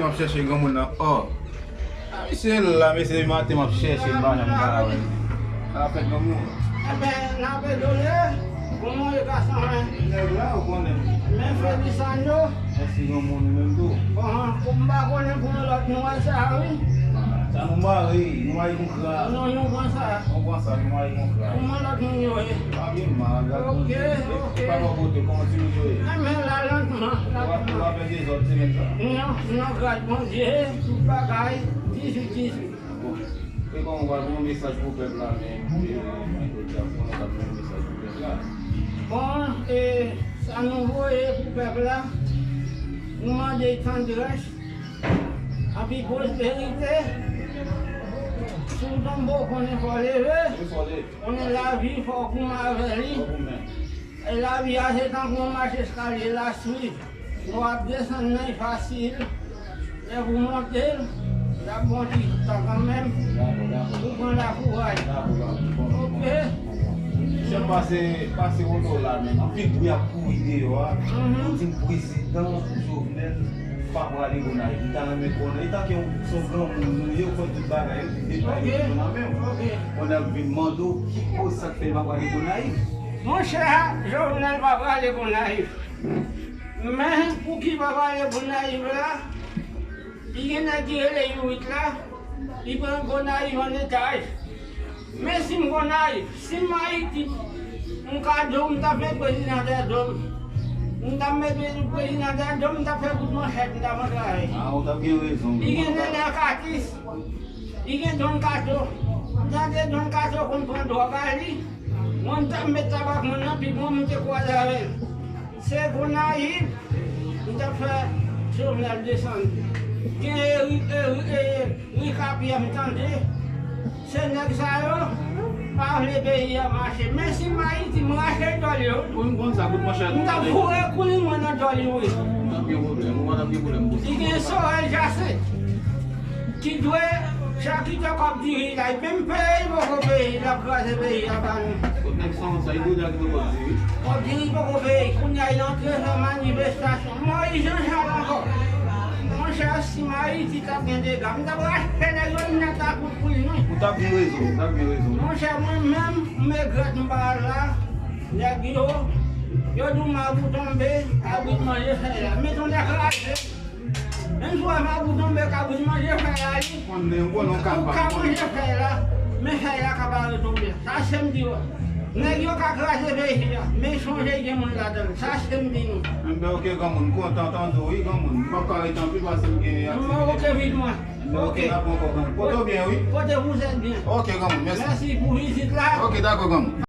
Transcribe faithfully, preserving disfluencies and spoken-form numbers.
M ap chèche granmoun nan. Oh. A, misye la, mesye, depi maten m ap chèche l, m pa janm ka wè l. Sa fèt granmoun. Enben, n ap edole. Kòman w ye, gason mwen? Nèg la, ou konnen. Men Feliciano. Mèsi granmoun, ou menm tou. Bon, pou m pa konnen pou yon lòt nou wè sa, wi. Sa nou mare, nou mare kontra. Non, nou pran sa. Nou pran sa, nou mare kontra. Kòman lòt moun yo ye? Pa byen mal, gad. Ok, ok. E pa bò kote, kòman ti moun yo ye? Enben, la lantman, lantman. Ou ap fè dezòd semèn sa? Non, non, gad Bondye, tout bagay, dizuit dizuit. Bon. E kòman w pral voye yon mesaj pou pèp la, men, pou yo, men, jodi a, kòman w pral voye yon mesaj pou pèp la? Bon, e, sa nou voye pou pèp la, nou mande tandrès, anpi pwosperite. Si w tonbe, w konnen fò w leve. Wi, fò w leve. Konnen lavi, fò w goumen avè li. Fò w goumen. E lavi a se tankou yon mach eskalye, l a swiv. Lè w ap desann nan, li fasil. Lè pou w monte l, l ap bon ti tan kanmenm. Dakò, dakò. Ou pran lakouraj. Dakò, dakò. Bon, bon. Ok. Chèf, pase, pase woto la, men. Anpil bri ap kouri deyò a. Mhm. Yo di m prezidan Jovenel pa prale Gonayiv. M ta renmen konnen, etanke yon, se yon granmoun nou ye, ou konn tout bagay, detay yo toujou nan men w. Ok. Konnen ap vin mande w ki koz, sa k fè l pa prale Gonayiv. Monchè, Jovenel pa prale Gonayiv. Men, pou ki pa prale Gonayiv la, li gen nèg ki rele Yourit la, li pran Gonayiv an otaj. Men si m Gonayiv, si m Ayiti, m ka di w, m t ap met prezidan dèyè do m. M t ap met prezidan dèyè do m, m t ap fè kout manchèt, m t ap antrave. A, ou t ap gen rezon. Li gen Nènè Katis. Li gen Don Kato. M tande Don Kato konn pran dwòg a li. Mwen, m t ap met tabak mwen nan pi bon, m te kwaze avè l. Se Gonayiv, m t ap fè Jovenel desann. Gen Eri, Eri, Eri, Rika Pyè, m tande. Se nèg sa yo pa vle peyi a mache. Men si m Ayiti, m rache djòl yo. Wi, m konn sa, kout manchèt. M t ap foure kouli mwen nan djòl yo, wi. N ap gen pwoblèm, ou pa t ap gen pwoblèm pou sa. Li gen Sorel Jase ki dwe chak kite kòb diri la, li menm peye, li poko peye, l ap kraze peyi a ba nou. Kot nèg san sa, li dwe deja kite kòb diri. Kòb diri poko peye, kounye a li antre fè manifestasyon. Moyiz Jan Chal ankò. Monchè, si m Ayiti t ap gen dega, m t ap rache nèg yo nèt a kout pwil, non. Ou t ap gen rezon, ou t ap gen rezon. Monchè, mwen menm, m regrèt m pa al la. Nèg yo, yo di w mabou tonbe, kabrit manje fèy la. Men tonnè kraze. Menm si w wè mabou tonbe, kabrit manje fèy la, li. Ou ka manje fèy la, men fèy la ka pa retonbe. Sa se m di w. Nèg yo ka kraze peyi a, men sonje gen moun ladan l. Sa se m di nou. Enben, ok, granmoun, m kontan tande w, wi, granmoun. M p ap ka ret anpil paske m gen aktivite. Ok, vit mwen. Enben, ok, n ap wè ankò, granmoun. Pote w byen, wi. Pote w byen. Ok, granmoun, mèsi. Mèsi pou vizit la. Ok, dakò, granmoun.